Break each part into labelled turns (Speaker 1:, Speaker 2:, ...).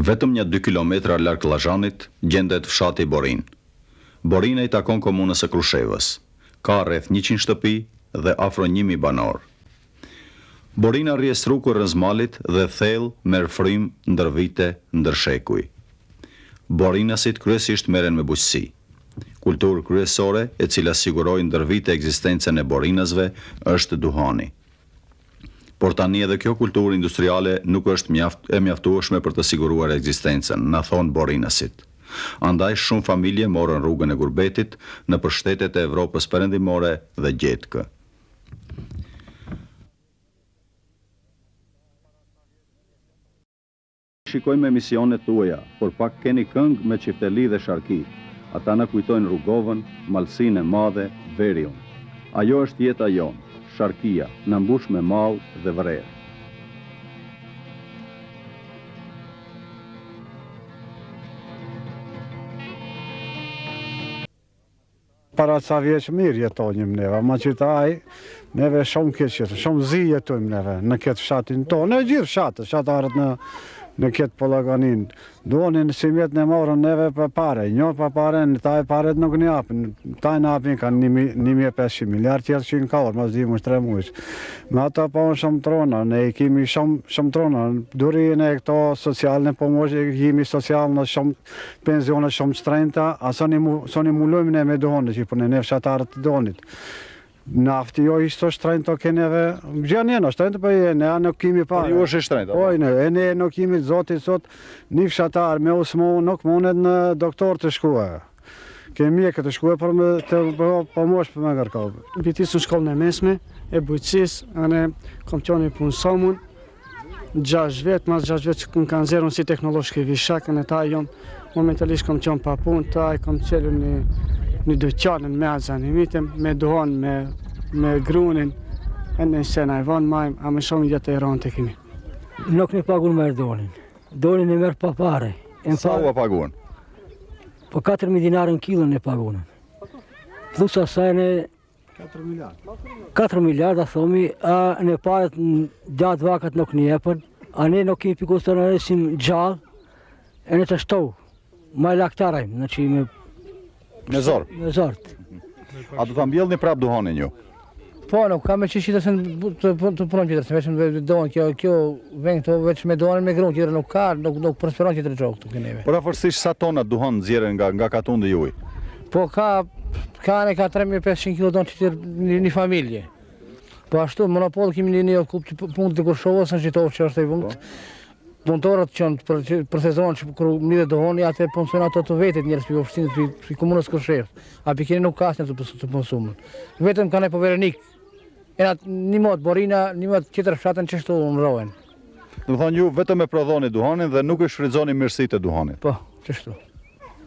Speaker 1: Vetëm nja dy kilometra larg Llazhanit gjendet fshati Borinë. Borina i takon komunës së Krushevës. Ka rreth 100 shtëpi dhe afro 1000 banorë. Borina rri e strukur rrëzë malit dhe thellë merr frymë ndër vite, ndër shekuj. Borinasit kryesisht merren me bujqësi. Kulturë kryesore e cila siguroi ndër vite ekzistencën e borinasve është duhani. Por tani edhe kjo kulturë industriale nuk është mjaft e mjaftueshme për të siguruar ekzistencën, na thonë borinasit. Andaj shumë familje morën rrugën e gurbetit nëpër shtetet e Evropës Perëndimore dhe gjetkë. Shikojmë emisionet tuaja, por pak keni këngë me çifteli dhe sharki. Ata na kujtojnë Rugovën, Malësinë e Madhe, Veriun. Ajo është jeta jonë, sharkia, na mbush me mall dhe vrer.
Speaker 2: Para ca vjeç mirë jetonjëm neve, ama qitaj, neve shumë keq jetojmë, shumë zi jetojmë neve në këtë fshatin tonë, në gjithë fshatët, fshatarët në, në këtë Pellaganin. Duhanin simjet ne morën neve për pare, një pa pare, në taj paret nuk në japin, taj në japin kanë 1500 miliard tjerë që në kaur, mas dy mujsh, tre mujsh. Me ata po në shumë trona, ne i kemi shumë, shumë trona, duri ne këto socialne, po mos i kemi socialne shumë Penzione shumë shtrejta, a s'un i mbulojmë ne me duhanin që po ne ne fshatarët të duhanit. Nafti jo isto shtrejtë të keneve, gjë ne në shtrejtë, po e ne nuk kemi pare.
Speaker 1: Po ju është shtrejtë,
Speaker 2: Po ne, e ne nuk kemi zoti sot një fshatar me u smu nuk mundet në doktor të shkua. Kemi mjekë të shkua për me të po, po mosh për me kërkau.
Speaker 3: Bitis në shkollën e mesme, e bujqësisë, ane kom qenë i punësomun, 6 vjet, mas 6 vjet që më kanë nxjerrë si teknologjki vishak, në ta jom momentalisht kom qenë pa punë, ta e kom çelur një një dyqan në Meaza një mitëm, me duhan, me, me grunin, e në sena e vonë majmë, a më shumë jetë e ronë të kemi.
Speaker 4: Nuk ne pagun më duhanin. Duhanin e merr pa pare.
Speaker 1: E Sa ua paguan?
Speaker 4: Po 4.000 dinarë në kilën e paguan. Plus asaj ne
Speaker 2: 4 miliard.
Speaker 4: 4 miliard, a thomi, a në paret gjatë vakat nuk një epën, a ne nuk kemi piku të në resim gjallë, e në të shtou, ma e laktarajmë, në që
Speaker 1: me... Me zorë?
Speaker 4: Me zorë.
Speaker 1: A do të mbjellni prapë duhanin ju?
Speaker 5: Po, nuk ka me që qitër se të, të punon qitër, se veç me duhan, kjo, kjo vend këto veç me duhanin me grunë, qitër nuk ka, nuk, nuk prosperon qitër gjë këtu
Speaker 1: këneve. Përafërsisht sa tona duhan nxjerrin nga, nga katundi juaj?
Speaker 5: Po ka, ka ne ka 3500 kg duhan qitër një, një familje. Po ashtu, monopol kemi një një kup të punë të Kërshovës, në qito që është e vëngët. Po. Punëtorët që janë për, për sezon që kur mblidhet duhani, atë punësojnë ato të vetit njerëz për opshtinës, për, për komunës Kërshevës. A për keni nuk ka asnjë të, të punësuar. Vetëm kanë poverenik. E atë një mot Borina, një mot tjetër fshatën që shtu ndrohen.
Speaker 1: Do të thonë ju vetëm e prodhoni duhanin dhe nuk e shfrytëzoni mirësitë e duhanit.
Speaker 5: Po, qështu.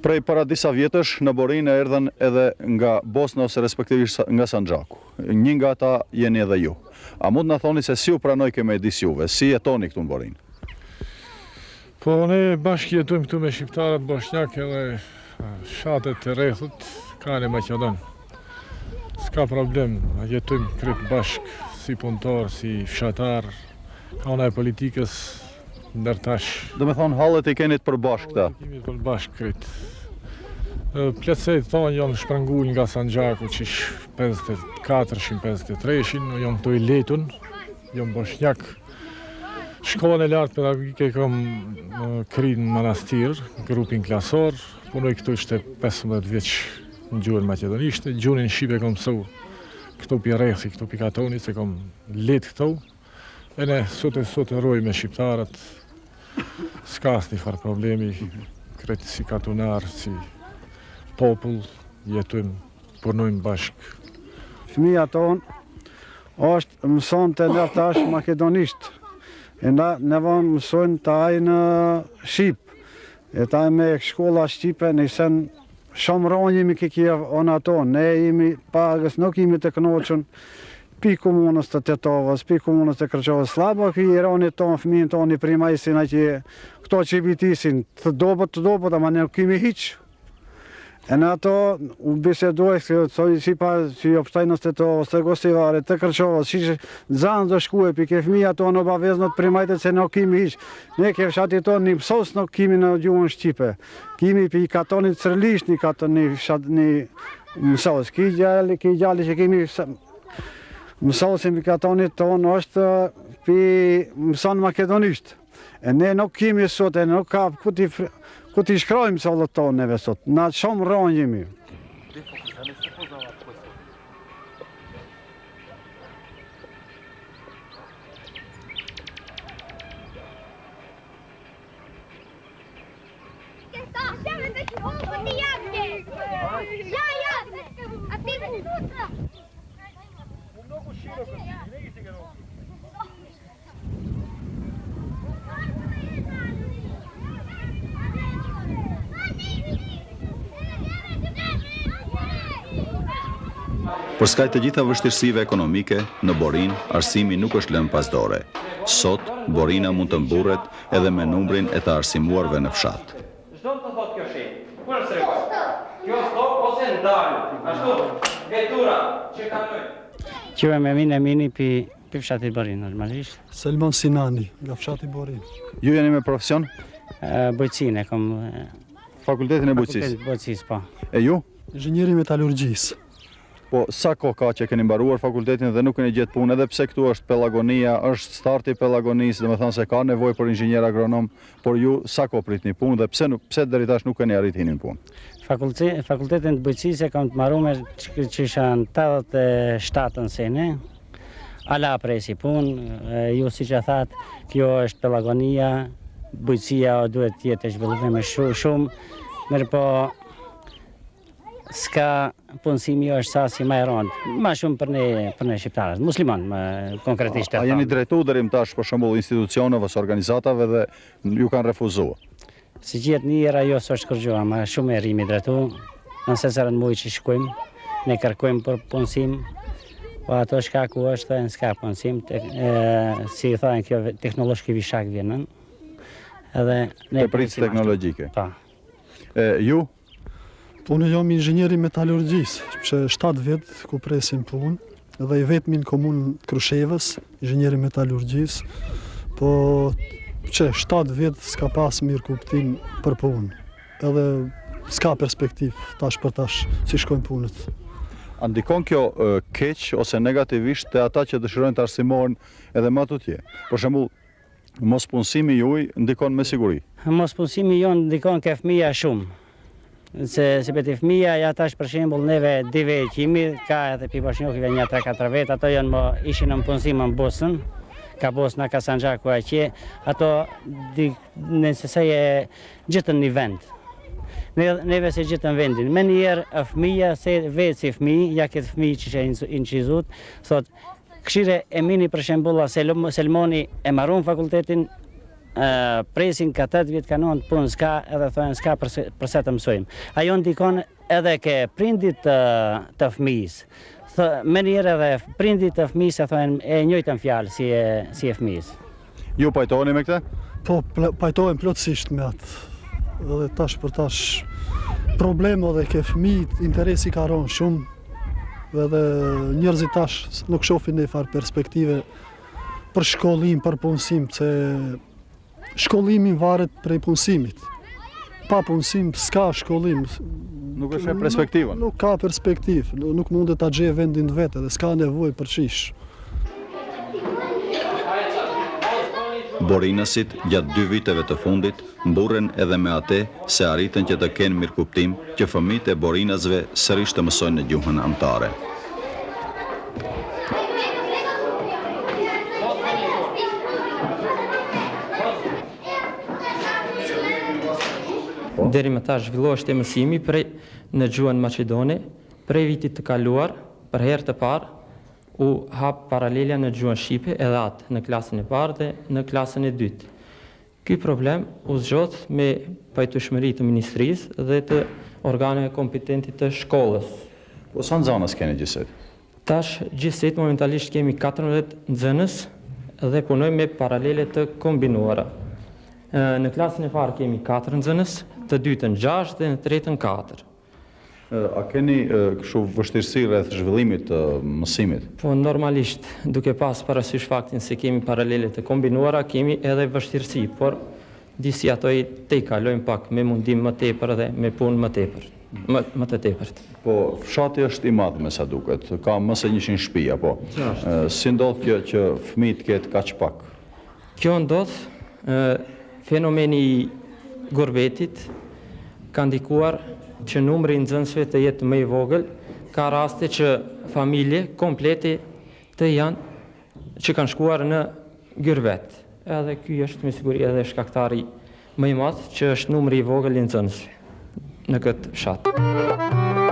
Speaker 1: Prej para disa vjetësh në Borinë erdhën edhe nga Bosna ose respektivisht nga Sanxhaku. Një nga ata jeni edhe ju. A mund të na thoni se si u pranojke mjedisi juve, si jetoni këtu në Borinë?
Speaker 6: Po ne bashkë jetojmë këtu me shqiptarët boshnjak edhe fshatet e rrethit kanë Maqedon. S'ka problem, jetojmë krejt bashkë si punëtor, si fshatar, ka ana e politikës ndër
Speaker 1: tash. Do me thonë hallet i keni të përbashkëta?
Speaker 6: Hallet i kemi të përbashkë krejt. Plotësej thonë janë shpërngul nga Sanxhaku qysh 54-shin, 53-shin, janë këtu i letun, janë boshnjak. Shkollën e lartë pedagogike kam kry në Manastir, grupin klasor, punoj këtu ishte 15 vjeç në gjuhën maqedonishte, gjuhën shqipe kam mësu këtu pi rrethi, këtu pi katoni, se kam let këtu. E ne sot e sot e rroj me shqiptarët, s'ka asnjë farë problemi, krejt si katunar, si popull, jetojmë, punojmë bashkë.
Speaker 2: Fëmija tonë është mëson të nërë tash makedonisht, e na ne vonë mësojnë të aj në Shqip, e taj me shkolla Shqipe në sen Shumë ronë jemi ke kjo ona tonë, ne jemi pagës, nuk jemi të kënaqun pi komunës të Tetovës, pi komunës të Kërçovës, slabo ki i roni tonë, fëmijën tonë i prima i sina që këto që i bitisin, të dobët, të dobët, ama ne nuk kemi hiq. E në ato u bisedua se soi si pa si opštajnosti të ose Gostivarit, të Kërçovës, si nxënës do shkue pi ke fëmija tonë obavezno të primajtet se nuk kimi hiç. Ne ke fshati tonë një mësues nuk kimi në gjuhën shqipe. Kimi pi katonit Cërlisht një katon një fshat një mësues. Ki djali, ki djali që kimi mësuesin pi katonit tonë është pi mëson makedonisht. E ne nuk kemi sot, e nuk ka ku t'i ku t'i shkrojmë mësollët tonë neve sot. Na shumë rronë jemi.
Speaker 1: Përskaj të gjitha vështirësive ekonomike, në Borinë, arsimi nuk është lënë pas dore. Sot, Borina mund të mburret edhe me numrin e të arsimuarve në fshat.
Speaker 7: Ç'do të thotë kjo shenjë? Kur është treguar? Kjo stop ose ndalu. Ashtu, vetura që kalojnë.
Speaker 8: Quhem Emin Emini pi Pi fshatit Borinë, normalisht.
Speaker 9: Selman Sinani, nga fshati Borinë.
Speaker 1: Ju jeni me profesion?
Speaker 8: Bujqësinë e kom...
Speaker 1: Fakultetin e bujqësisë?
Speaker 8: Fakultetin e bujqësisë, po.
Speaker 1: E ju?
Speaker 9: Inxhinieri metalurgjisë.
Speaker 1: Po, sa kohë ka që keni mbaruar fakultetin dhe nuk keni gjetë punë, edhe pse këtu është Pellagonia, është starti i Pellagonisë, domethënë se ka nevojë për inxhinier agronom, por ju sa kohë pritni punë dhe pse, nuk, pse deri tash nuk keni arrit hini në punë?
Speaker 8: Fakultetin të bujqësisë e kam të marume që isha në 87-ën sene, Ala presi punë, ju siç e thatë, kjo është Pellagonia, bujqësia duhet të jetë e zhvilluar më shumë, mirëpo s'ka punësimi është sasi më e rëndë, më shumë për ne për ne shqiptarët, musliman më konkretisht
Speaker 1: e A jeni drejtu deri më tash për shembull institucioneve ose organizatave dhe ju kanë refuzuar?
Speaker 8: Si gjithë një herë ajo s'është kërgjua, ma shumë e rrimi drejtu, nëse sërën mujë që shkujmë, ne kërkojmë për punësim, po ato shka ku është, thënë s'ka punësim, te, e, si i thajnë kjo teknologjki vishak vjenën,
Speaker 1: edhe ne Tepricë teknologjike.
Speaker 8: Po.
Speaker 1: E, ju?
Speaker 9: Po unë jam inxhinier i metalurgjisë, që 7 vjet ku presim punë, dhe i vetmi në komunën Krushevës, inxhinier i metalurgjisë, po që 7 vjet s'ka pas mirëkuptim për punë, edhe s'ka perspektivë tash për tash si shkojnë punët.
Speaker 1: A ndikon kjo keq ose negativisht te ata që dëshirojnë të arsimohen edhe më tutje? Për shembull, Mospunësimi juaj ndikon me
Speaker 8: siguri. Mospunësimi jonë ndikon ke fëmija shumë. Se se peti fëmija, ja tash për shembull neve dy vetë jemi, ka edhe pi boshnjokive një 3-4 vetë, ato janë më ishin në punësim në Bosnën, ka Bosna, ka Sanxhaku atje, ato di, nëse se e gjetën një vend. Ne, neve s'e gjetëm vendin. Menjëherë fëmija, se vetë si fëmijë, ja këtë fëmijë që që inçizut, thot, Kshire Emini për shembull a Selmoni e marun fakultetin presin ka 8 vjet ka 9 punë s'ka edhe thonë s'ka përse, përse të mësojmë. Ajo ndikon edhe ke prindit të, të fëmijës. Menjëherë edhe prindit të fëmijës e thonë e njëjtën fjalë si e si e fëmijës.
Speaker 1: Ju pajtoheni me
Speaker 9: këtë? Po, pajtohem plotësisht me atë. Dhe tash për tash problem edhe ke fëmijët, interesi ka rënë shumë dhe dhe njerëzit tash nuk shohin një farë perspektive për shkollim, për punësim, se shkollimi varet prej punësimit. Pa punësim s'ka shkollim.
Speaker 1: Nuk është e perspektivën.
Speaker 9: Nuk, nuk ka perspektivë, nuk mundet ta gjejë vendin të vet edhe s'ka nevojë për qish.
Speaker 1: Borinasit gjatë dy viteve të fundit mburren edhe me ate se arritën që të kenë mirëkuptim që fëmijët e borinasve sërish të mësojnë në gjuhën amtare.
Speaker 7: Deri më tash zhvilloheshte mësimi prej në gjuhën maqedone, prej vitit të kaluar, për herë të parë, u hap paralelja në gjuhën shqipe edhe atë në klasën e parë dhe në klasën e dytë. Ky problem u zgjodh me pajtueshmëri të ministrisë dhe të organeve kompetente të shkollës.
Speaker 1: Po sa nxënës keni gjithsejt?
Speaker 7: Tash gjithsejt momentalisht kemi 14 nxënës dhe punojmë me paralele të kombinuara. Në klasën e parë kemi 4 nxënës, të dytën 6 dhe në tretën 4.
Speaker 1: A keni kështu vështirësi rreth zhvillimit të mësimit?
Speaker 7: Po normalisht, duke pas parasysh faktin se kemi paralele të kombinuara, kemi edhe vështirësi, por disi ato i tejkalojmë pak me mundim më tepër dhe me punë më tepër, më, më të tepërt.
Speaker 1: Po, fshati është i madh me sa duket, ka më se 100 shtëpi apo? Si ndodh kjo që fëmijë të ketë kaq pak?
Speaker 7: Kjo ndodh, fenomeni i gurbetit ka ndikuar që numri i nxënësve të jetë më i vogël, ka raste që familje komplete të janë që kanë shkuar në gyrbet. Edhe ky është me siguri edhe shkaktari më i madh që është numri i vogël i nxënësve në këtë fshat.